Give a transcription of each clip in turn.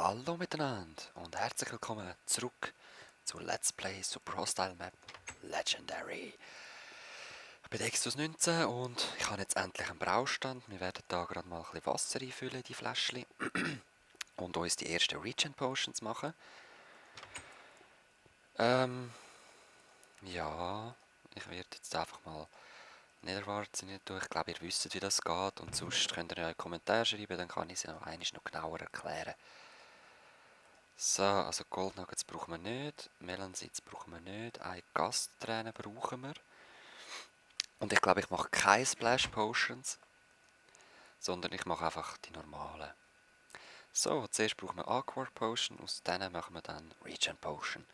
Hallo miteinander und herzlich willkommen zurück zu Let's Play Super Hostile Map Legendary. Ich bin Extus 19 und ich habe jetzt endlich einen Braustand. Wir werden da gerade mal ein bisschen Wasser einfüllen in die Fläschchen und uns die ersten Regen Potions machen. Ja, ich werde jetzt einfach mal Netherwarzen nicht durch. Ich glaube, ihr wisst, wie das geht und sonst könnt ihr in einen Kommentar schreiben, dann kann ich es noch einmal noch genauer erklären. So, also Gold Nuggets brauchen wir nicht, Melonsitz brauchen wir nicht, eine Gasträne brauchen wir. Und ich glaube, ich mache keine Splash Potions, sondern ich mache einfach die normalen. So, zuerst brauchen wir Aqua Potion, aus denen machen wir dann Regen Potion.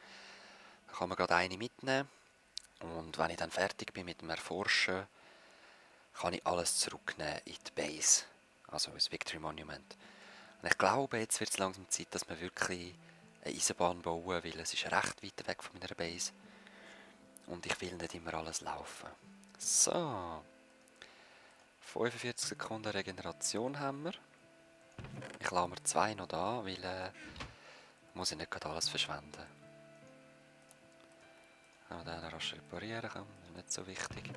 Da kann man gerade eine mitnehmen und wenn ich dann fertig bin mit dem Erforschen, kann ich alles zurücknehmen in die Base, also ins Victory Monument. Und ich glaube, jetzt wird es langsam Zeit, dass wir wirklich eine Eisenbahn bauen, weil es ist recht weit weg von meiner Base. Und ich will nicht immer alles laufen. So. 45 Sekunden Regeneration haben wir. Ich lasse mir 2 noch da, weil muss ich nicht gerade alles verschwenden. Wenn wir den rasch reparieren kann, ist nicht so wichtig.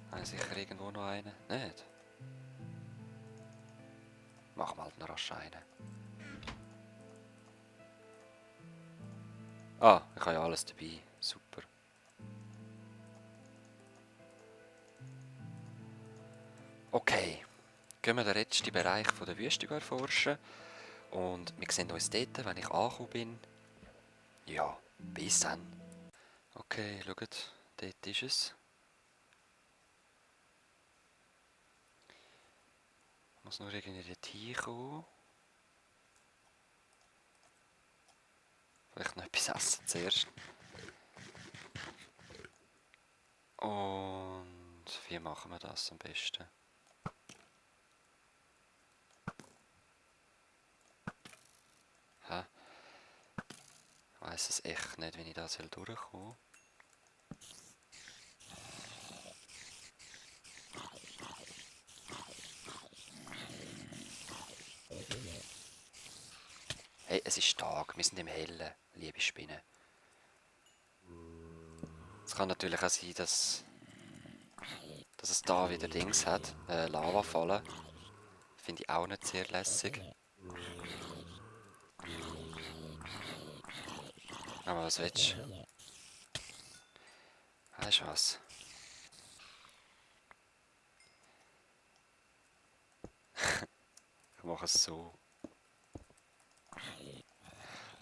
Habe ich sicher irgendwo noch einen? Nicht? Machen wir halt noch rasch einen. Ah, ich habe ja alles dabei. Super. Okay. Gehen wir den letzten Bereich der Wüste erforschen. Und wir sehen uns dort, wenn ich angekommen bin. Ja, bis dann. Okay, schaut, dort ist es. Ich muss nur irgendwie dort hinkommen. Vielleicht noch etwas essen zuerst. Und wie machen wir das am besten? Hä? Ich weiss es echt nicht, wie ich da durchkommen soll. Hey, es ist Tag, wir sind im Hellen, liebe Spinnen. Es kann natürlich auch sein, dass es da wieder Dings hat, Lavafallen. Finde ich auch nicht sehr lässig. Aber was willst du? Weißt du was? Ich mache es so.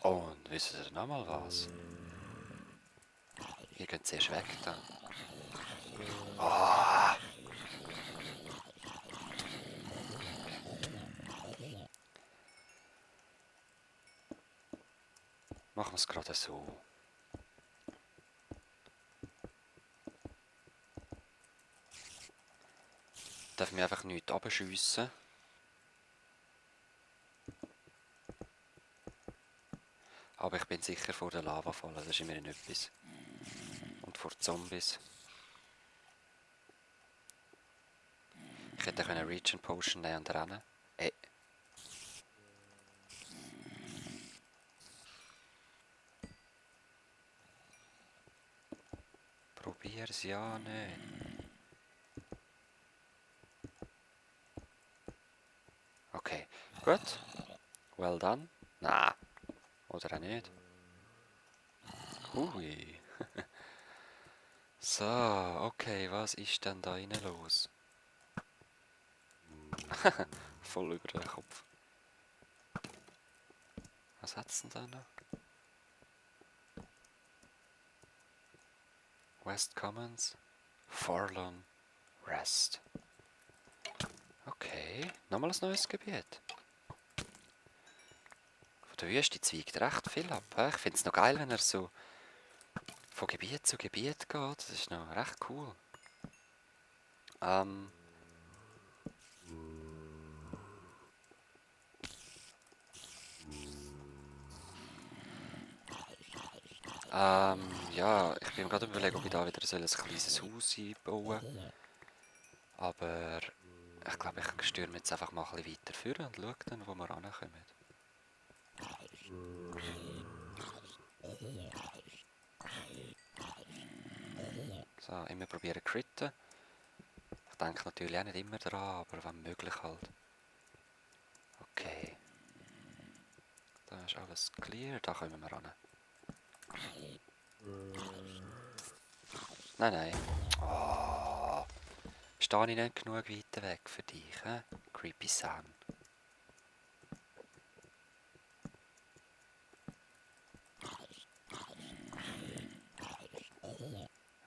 Und wisst ihr noch mal was? Ihr könnt zuerst weg dann. Oh. Machen wir es gerade so. Darf mir einfach nichts abschiessen. Aber ich bin sicher vor der Lavafallen, das ist immerhin etwas. Und vor Zombies. Ich hätte eine Regen Potion nehmen und rennen. Probier's ja nicht. Okay, gut. Well done. Na, oder auch nicht. Hui. So, okay, was ist denn da innen los? Voll über den Kopf. Was hat's denn da noch? West Commons. Forlorn Rest. Okay, nochmal ein neues Gebiet. Von der Wüste zweigt recht viel ab. Ich finde es noch geil, wenn er so von Gebiet zu Gebiet geht. Das ist noch recht cool. Ja, ich bin gerade überlegen, ob ich da wieder ein kleines Haus einbauen soll. Aber ich glaube, ich stürme jetzt einfach mal ein bisschen weiter vor und schaue dann, wo wir rankommen. So, immer probieren zu critten. Ich denke natürlich auch nicht immer daran, aber wenn möglich halt. Okay. Da ist alles clear, da kommen wir ran. Nein, nein. Oh, stehe ich nicht genug weiter weg für dich, hä? Creepy Sun.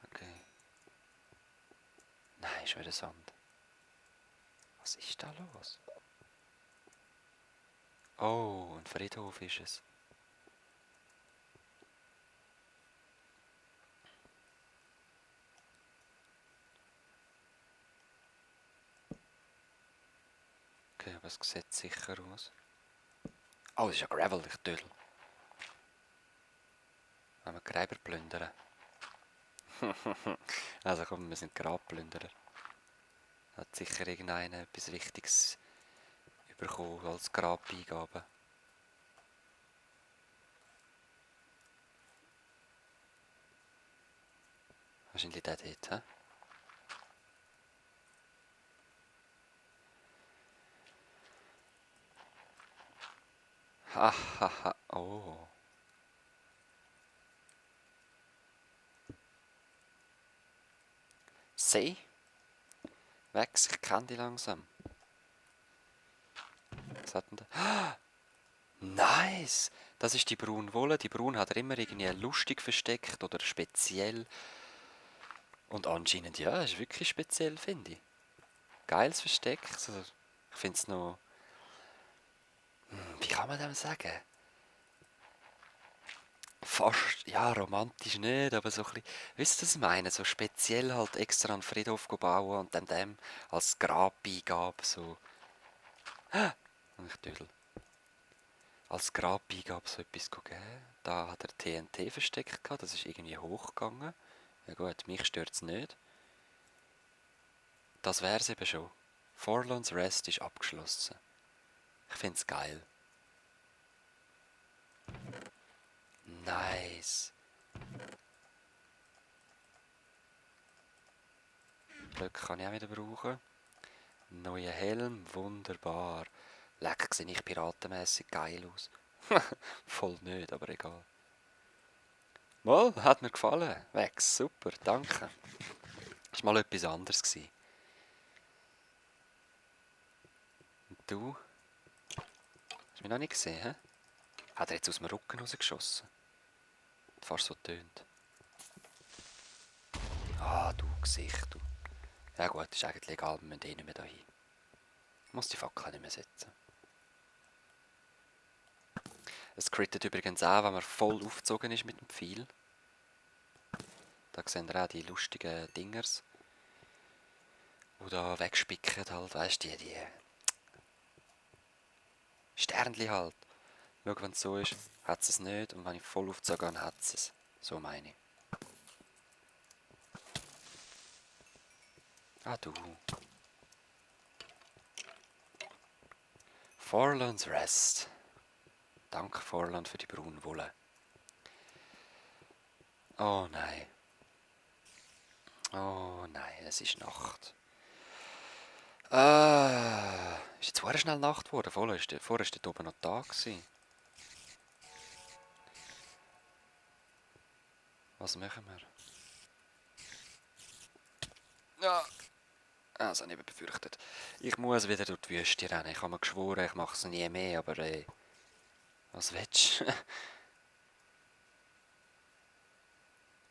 Okay. Nein, schon wieder Sand. Was ist da los? Oh, ein Friedhof ist es. Okay, aber es sieht sicher aus. Oh, es ist ja Gravel, ich Dödel. Wenn wir Gräber plündern. Also komm, wir sind Grabplünderer. Hat sicher irgendeiner etwas Wichtiges bekommen als Grabbeigabe. Wahrscheinlich der dort, hä? Hahaha, oh. Seh? Wex, ich kenne die langsam. Was hat denn da? Nice! Das ist die Braunwolle. Die Braun hat er immer irgendwie lustig versteckt oder speziell. Und anscheinend, ja, ist wirklich speziell, finde ich. Geiles Versteck. Also, ich finde es noch... Wie kann man dem sagen? Fast, ja, romantisch nicht, aber so ein bisschen... Wisst ihr, was ich meine? So speziell halt extra einen Friedhof bauen und dann dem als Grabbeigabe so... Ich Dödel. Als Grabbeigabe so etwas geben. Da hat er TNT versteckt gehabt, das ist irgendwie hochgegangen. Ja gut, mich stört es nicht. Das wär's eben schon. Forlorn's Rest ist abgeschlossen. Ich find's geil. Nice. Blöcke kann ich auch wieder brauchen. Neuer Helm, wunderbar. Leck, sehe ich piratenmässig geil aus. Voll nicht, aber egal. Mal, hat mir gefallen. Wex, super, danke. Das war mal etwas anderes gewesen. Und du? Hast du mich noch nicht gesehen, hä? Hat er jetzt aus dem Rücken rausgeschossen? Fast so tönt. Ah, du Gesicht, du. Ja gut, ist eigentlich egal, wir müssen eh nicht mehr dahin. Ich muss die Fackel nicht mehr setzen. Es crittet übrigens auch, wenn man voll aufgezogen ist mit dem Pfeil. Da sehen wir auch die lustigen Dingers. Die da wegspicken halt, weißt du, die Sternli halt. Schau, wenn es so ist, hat es nicht. Und wenn ich voll aufgezogen habe, hat es. So meine ich. Ah, du. Forlorn's Rest. Danke, Forlorn, für die Braunwolle. Oh nein. Oh nein, es ist Nacht. Ist jetzt sehr schnell Nacht geworden. Vorher war dort oben noch Tag gewesen. Was machen wir? Ja. Das habe ich eben befürchtet. Ich muss wieder durch die Wüste rennen. Ich habe mir geschworen, ich mache es nie mehr, aber was willst du?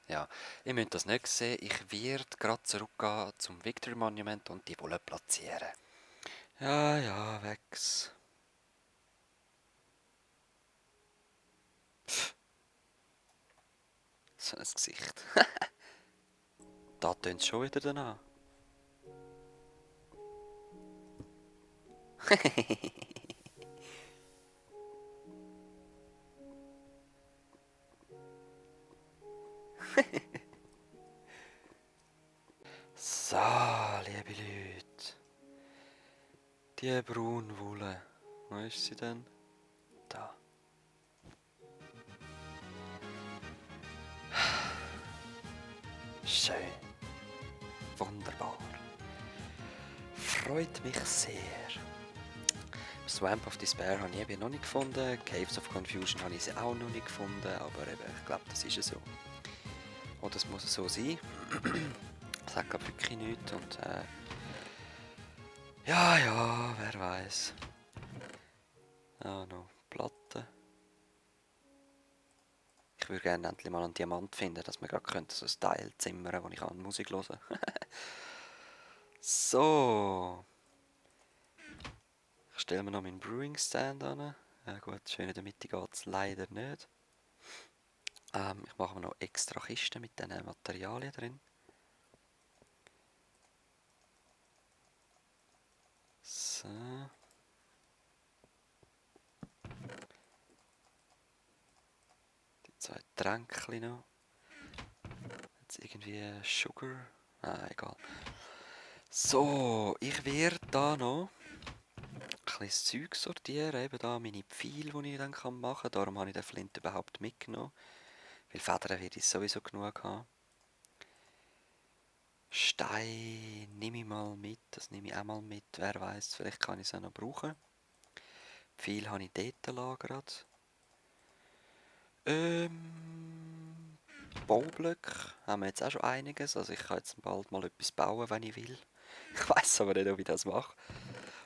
Ja, ihr müsst das nicht sehen. Ich werde gerade zurückgehen zum Victory Monument und die Wolle platzieren. Ja, ja, Wex. So ein Gesicht. Da tönt es schon wieder danach. So, liebe Leute. Die Braunwolle. Wo ist sie denn? Da. Schön. Wunderbar. Freut mich sehr. Swamp of Despair habe ich eben noch nicht gefunden. Caves of Confusion habe ich sie auch noch nicht gefunden. Aber eben, ich glaube, das ist ja so. Oder es muss so sein. Das sagt glaube wirklich nichts. Und ja, wer weiß. Ah, noch Platten. Ich würde gerne endlich mal einen Diamant finden, dass wir gerade so ein Teil zimmern, wo ich Musik hören kann. So. Ich stelle mir noch meinen Brewing Stand an. Ja gut, schön in der Mitte geht es leider nicht. Ich mache mir noch extra Kisten mit diesen Materialien drin. So. Die 2 Tränke noch. Jetzt irgendwie Sugar. Ah, egal. So, ich werde da noch ein bisschen Zeug sortieren. Eben da meine Pfeile, die ich dann machen kann. Darum habe ich den Flint überhaupt mitgenommen. Weil Federn werde ich sowieso genug haben. Stein nehme ich mal mit. Das nehme ich auch mal mit. Wer weiß, vielleicht kann ich es auch noch brauchen. Pfeile habe ich dort lagert. Baublöcke haben wir jetzt auch schon einiges. Also ich kann jetzt bald mal etwas bauen, wenn ich will. Ich weiß aber nicht, ob ich das mache.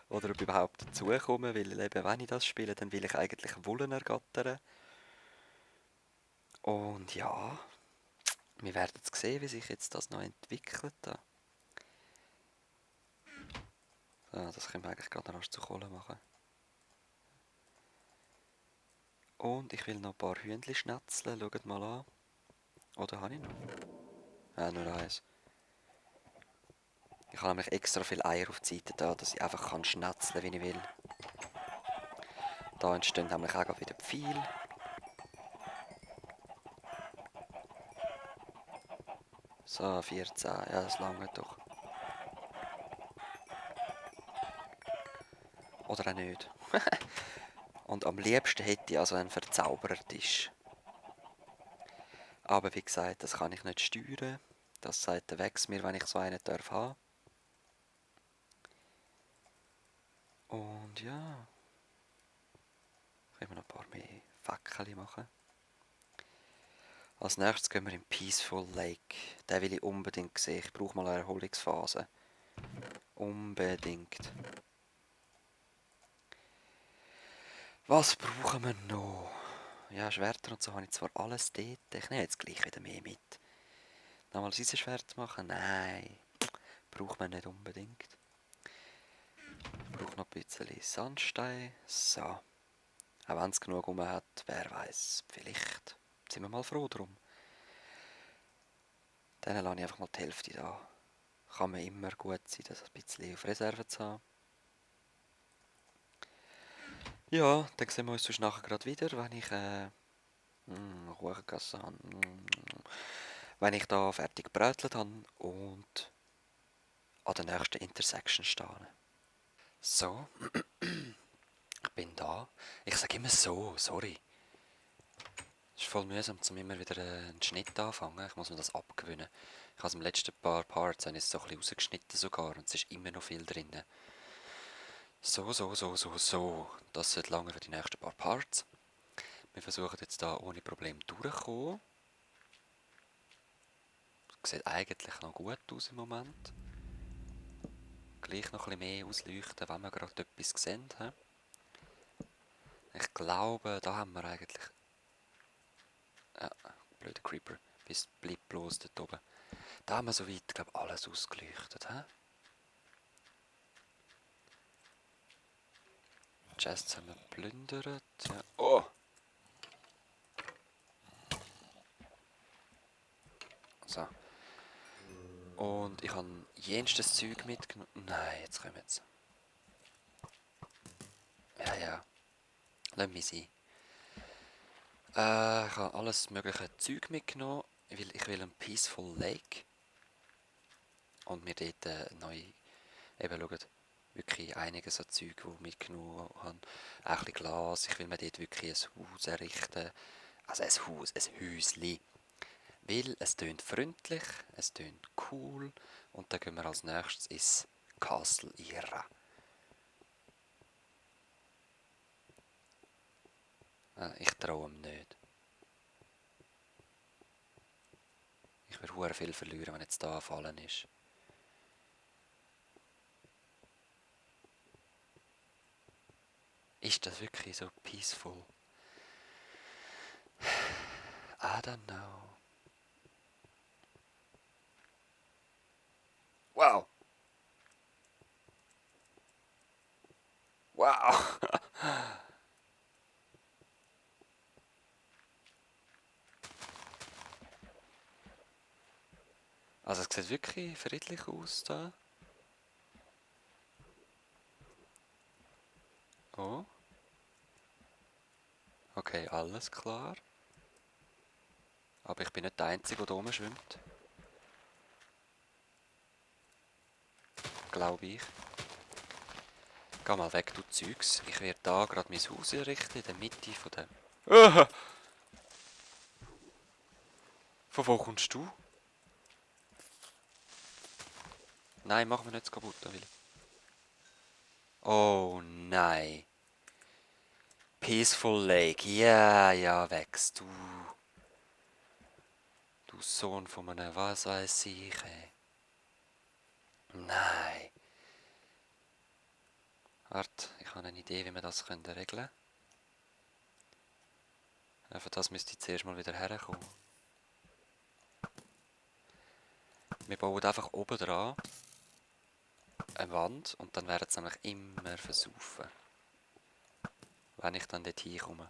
Oder ob ich überhaupt dazukomme, weil eben, wenn ich das spiele, dann will ich eigentlich Wollen ergattern. Und ja, wir werden jetzt sehen, wie sich jetzt das noch entwickelt. So, das können wir eigentlich gerade noch zu Kohle machen. Und ich will noch ein paar Hühnchen schnetzeln, schaut mal an. Oder habe ich noch? Ja, nur eins. Ich habe nämlich extra viele Eier auf die Seite da, dass ich einfach kann schnetzeln, wie ich will. Da entstehen nämlich auch wieder Pfeile. So, 14. Ja, das lange doch. Oder auch nicht. Und am liebsten hätte ich also einen Verzauberertisch. Aber wie gesagt, das kann ich nicht steuern. Das sagt der Wex mir, wenn ich so einen darf haben. Und ja. Können wir noch ein paar mehr Fackel machen. Als nächstes gehen wir in Peaceful Lake. Den will ich unbedingt sehen. Ich brauche mal eine Erholungsphase. Unbedingt. Was brauchen wir noch? Ja, Schwerter und so habe ich zwar alles dort. Ich nehme jetzt gleich wieder mehr mit. Nochmal ein Schwert machen? Nein. Braucht man nicht unbedingt. Ich brauche noch ein bisschen Sandstein. So. Auch wenn es genug rum hat, wer weiß, vielleicht sind wir mal froh drum. Dann lasse ich einfach mal die Hälfte da. Kann mir immer gut sein, das ein bisschen auf Reserve zu haben. Ja, dann sehen wir uns sonst nachher gerade wieder, wenn ich Kuchengasse habe. Wenn ich da fertig gebrötelt habe und an der nächsten Intersection stehe. So, ich bin da. Ich sage immer so, sorry. Es ist voll mühsam, um immer wieder einen Schnitt anfangen. Ich muss mir das abgewöhnen. Ich habe im letzten paar Parts so ein bisschen rausgeschnitten sogar und es ist immer noch viel drin. So. Das sollte lange für die nächsten paar Parts. Wir versuchen jetzt da ohne Problem durchzukommen. Sieht eigentlich noch gut aus im Moment. Gleich noch ein bisschen mehr ausleuchten, wenn wir gerade etwas sehen. Ich glaube, da haben wir eigentlich... Ja, blöder Creeper. Bis bleibt bloß dort oben. Da haben wir soweit, glaube ich, alles ausgeleuchtet. Chests haben wir geplündert. Ja. Oh! So. Und ich habe jenstes Zeug mitgenommen. Nein, jetzt kommen jetzt. Ja. Lass mich sein. Ich habe alles mögliche Zeug mitgenommen, weil ich will einen Peaceful Lake. Und mir dort neu, eben schaut, wirklich einiges an Zeug, die ich mitgenommen habe. Auch ein bisschen Glas. Ich will mir dort wirklich ein Haus errichten. Also ein Haus, ein Häusli. Weil es tönt freundlich, es tönt cool und dann gehen wir als nächstes ins Castle Ira. Ich traue ihm nicht. Ich würde hure viel verlieren, wenn jetzt da gefallen ist. Ist das wirklich so peaceful? I don't know. Wow! Wow! Also es sieht wirklich friedlich aus da. Oh. Okay, alles klar. Aber ich bin nicht der Einzige, der da oben schwimmt. Glaube ich. Geh mal weg, du Zeugs. Ich werde da gerade mein Haus einrichten, in der Mitte von dem... Von wo kommst du? Nein, mach mir nicht kaputt, Willi. Oh nein. Peaceful Lake. Ja, ja, wächst du. Du Sohn von einem was weiß ich, ey. Nein. Warte, ich habe eine Idee, wie wir das regeln können. Für das müsste ich zuerst mal wieder herkommen. Wir bauen einfach oben dran eine Wand und dann werden es nämlich immer versaufen. Wenn ich dann dort hinkomme.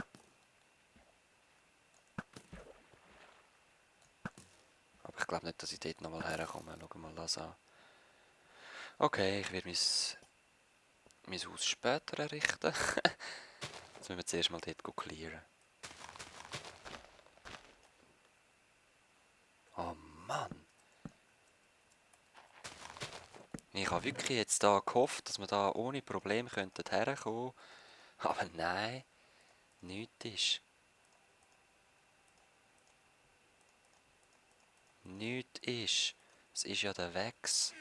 Aber ich glaube nicht, dass ich dort nochmal herkomme. Schau mal das an. Okay, ich werde mein Haus später errichten. Jetzt müssen wir zuerst mal dort clearen. Oh Mann. Ich habe wirklich jetzt da gehofft, dass wir da ohne Probleme herkommen könnten. Aber nein, nichts ist. Nichts ist. Es ist ja der Wex.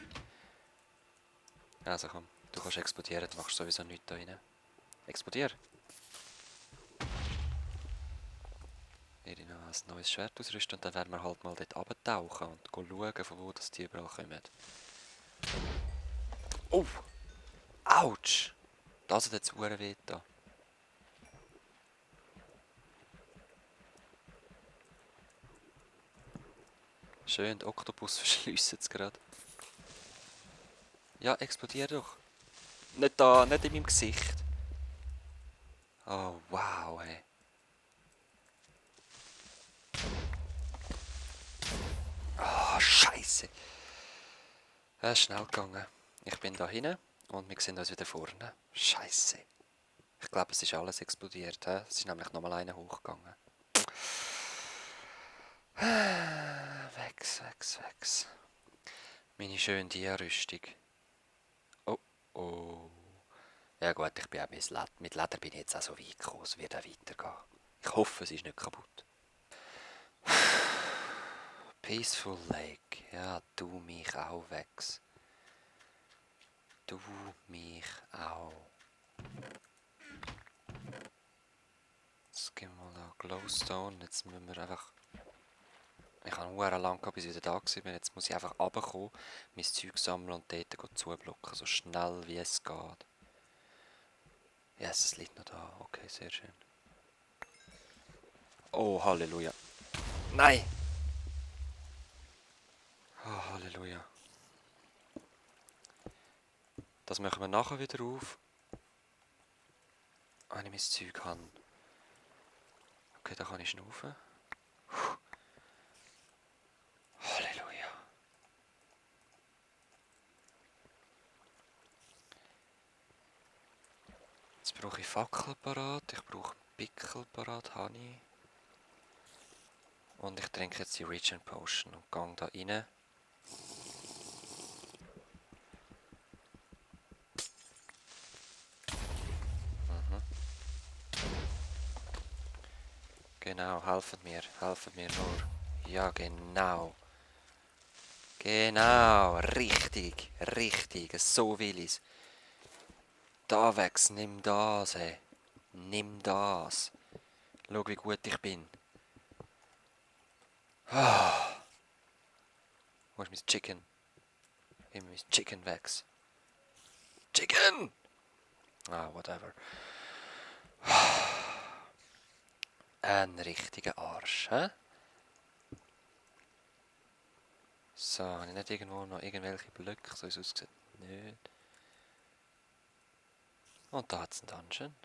Also komm, du kannst explodieren, du machst sowieso nichts da rein. Explodier! Ich werde noch ein neues Schwert ausrüsten und dann werden wir halt mal dort runtertauchen und schauen, von wo das die überall kommen. Oh! Autsch! Das hat jetzt verdammt weh da. Schön, der Oktopus verschließt es gerade. Ja, explodier doch. Nicht da, nicht in meinem Gesicht. Oh, wow, hey. Oh, Scheiße. Es ist schnell gegangen. Ich bin da hinten und wir sehen uns wieder vorne. Scheiße. Ich glaube, es ist alles explodiert. He? Es ist nämlich nochmal einer hochgegangen. Wex. Meine schöne Dia-Rüstung. Oh, oh. Ja gut, ich bin auch mit Leder bin ich jetzt auch so weit gekommen, es wird auch weitergehen. Ich hoffe, es ist nicht kaputt. Peaceful Lake. Ja, du mich auch, Wex. Du mich auch. Jetzt gehen wir mal da Glowstone. Jetzt müssen wir einfach... Ich habe sehr lange gehabt, bis ich wieder da war. Jetzt muss ich einfach runterkommen, mein Zeug sammeln und dort zublocken. So schnell wie es geht. Yes, es liegt noch da. Okay, sehr schön. Oh, Halleluja. Nein! Oh, Halleluja. Das machen wir nachher wieder auf. Wenn ich mein Zeug habe. Okay, da kann ich schnaufen. Halleluja. Jetzt brauche ich Fackel parat, ich brauche Pickel parat, Honey. Und ich trinke jetzt die Regen Potion und gehe da rein. Genau, helfen mir nur. Ja, genau. Genau, richtig, richtig, so will ich's. Da wächst, nimm das, hey. Nimm das. Schau, wie gut ich bin. Wo ist mein Chicken? Immer mein Chicken wächst. Chicken! Ah, whatever. Ein richtiger Arsch, hä? So, habe ich nicht irgendwo noch irgendwelche Blöcke, so wie es aussieht? Nicht. Und da hat es einen Dungeon.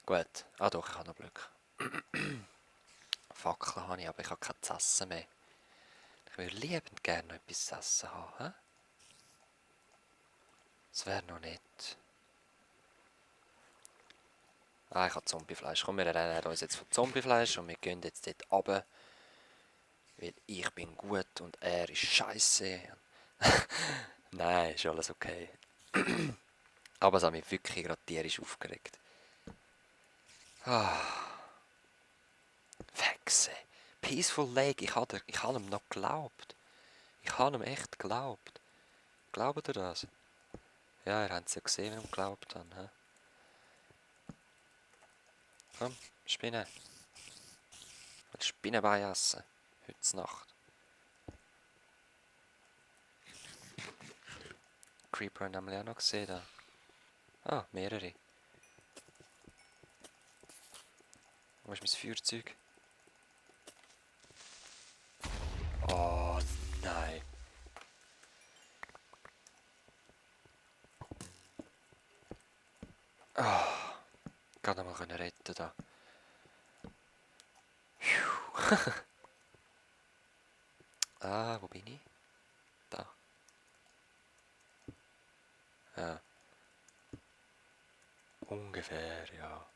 Gut. Ah doch, ich habe noch Blöcke. Fackeln habe ich, aber ich habe kein zu essen mehr. Ich würde liebend gerne noch etwas zu essen haben, hä? Das wäre noch nett. Ah, ich habe Zombiefleisch. Komm, wir rennen uns jetzt von Zombiefleisch und wir gehen jetzt dort runter. Weil ich bin gut und er ist scheiße. Nein, ist alles okay. Aber es hat mich wirklich gerade tierisch aufgeregt. Wechsel. Peaceful Lake, ich habe ihm noch geglaubt. Ich habe ihm echt geglaubt. Glaubt ihr das? Ja, ihr habt es ja gesehen, wenn ihr ihm geglaubt habt. He? Komm, Spinne. Ich will Spinnenbein essen. Heute Nacht. Creeper haben wir auch noch gesehen. Da. Ah, mehrere. Wo ist mein Feuerzeug? Oh nein. Gerade noch mal retten da. Ah, wo bin ich? Da. Ja. Ungefähr, ja.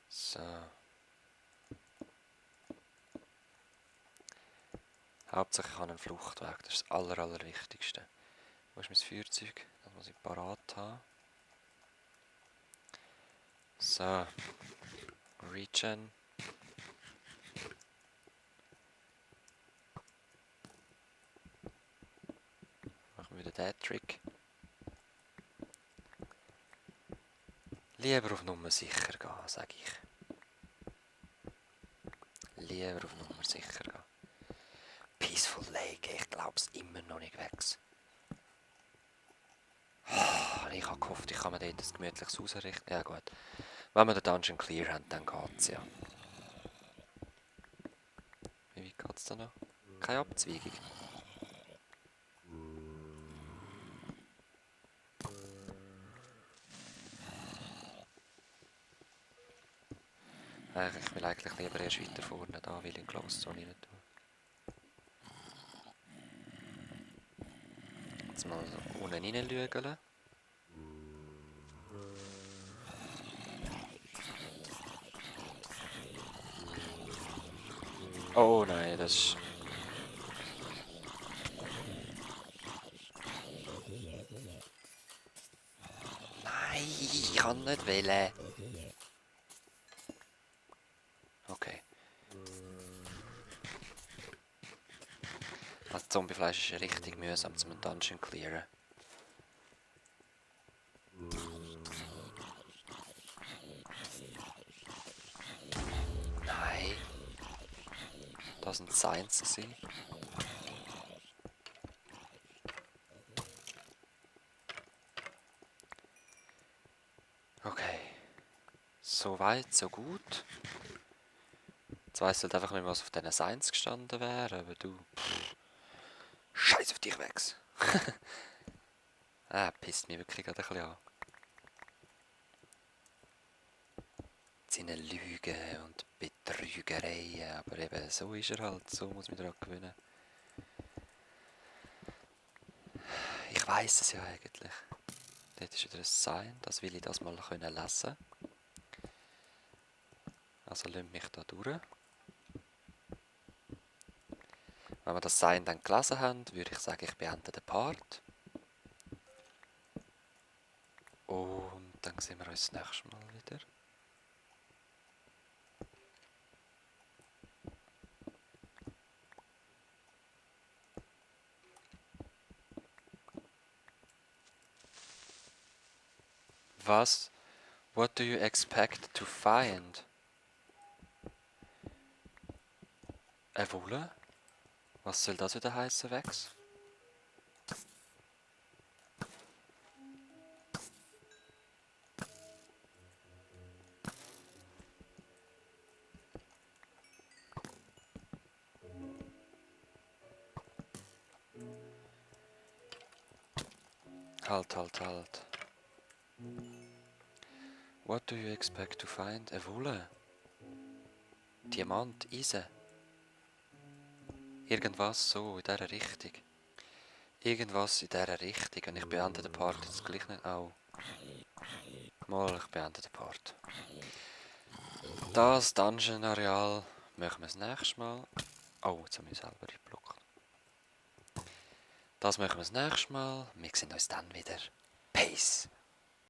So. Hauptsache ich habe einen Fluchtweg, das ist das Allerwichtigste. Wo ist mein Feuerzeug? Das muss ich parat haben. So. Regen. Machen wir wieder den Trick. Lieber auf Nummer sicher gehen, sage ich. Lieber auf Nummer sicher gehen. Peaceful Lake, ich glaube es immer noch nicht weg. Ich habe gehofft, ich kann mir dort ein gemütliches Haus errichten. Ja gut. Wenn wir den Dungeon clear haben, dann geht's ja. Wie weit geht's da noch? Keine Abzweigung. Ich will eigentlich lieber erst weiter vorne, da will ich Close Zone rein tun. Jetzt mal so unten reinschauen. Oh nein, das ist... Nein, ich kann nicht wählen. Okay. Das Zombiefleisch ist richtig mühsam zum Dungeon clearen. Nein. Das sind Science gewesen. Okay. So weit, so gut. Jetzt weiss ich halt einfach nicht mehr, was auf diesen Science gestanden wäre, aber du... Scheiß auf dich, Wex. Pisst mich wirklich gerade ein bisschen an. Seine Lügen und Betrügereien, aber eben so ist er halt, so muss man daran gewöhnen. Ich weiss es ja eigentlich. Dort ist wieder ein Sign, das will ich das mal lesen können. Also lass mich da durch. Wenn wir das Sign dann gelesen haben, würde ich sagen, ich beende den Part. Und dann sehen wir uns das nächste Mal wieder. Was? What do you expect to find? Eine Wolle? Was soll das wieder heißen, Wex? Halt. What do you expect to find? Eine Wolle? Diamant? Eisen? Irgendwas so, in dieser Richtung. Irgendwas in dieser Richtung. Und ich beende den Part jetzt gleich nicht auch. Mal, ich beende den Part. Das Dungeon-Areal machen wir das nächste Mal. Oh, jetzt habe ich selber geblockt. Das machen wir das nächste Mal. Wir sehen uns dann wieder. Peace!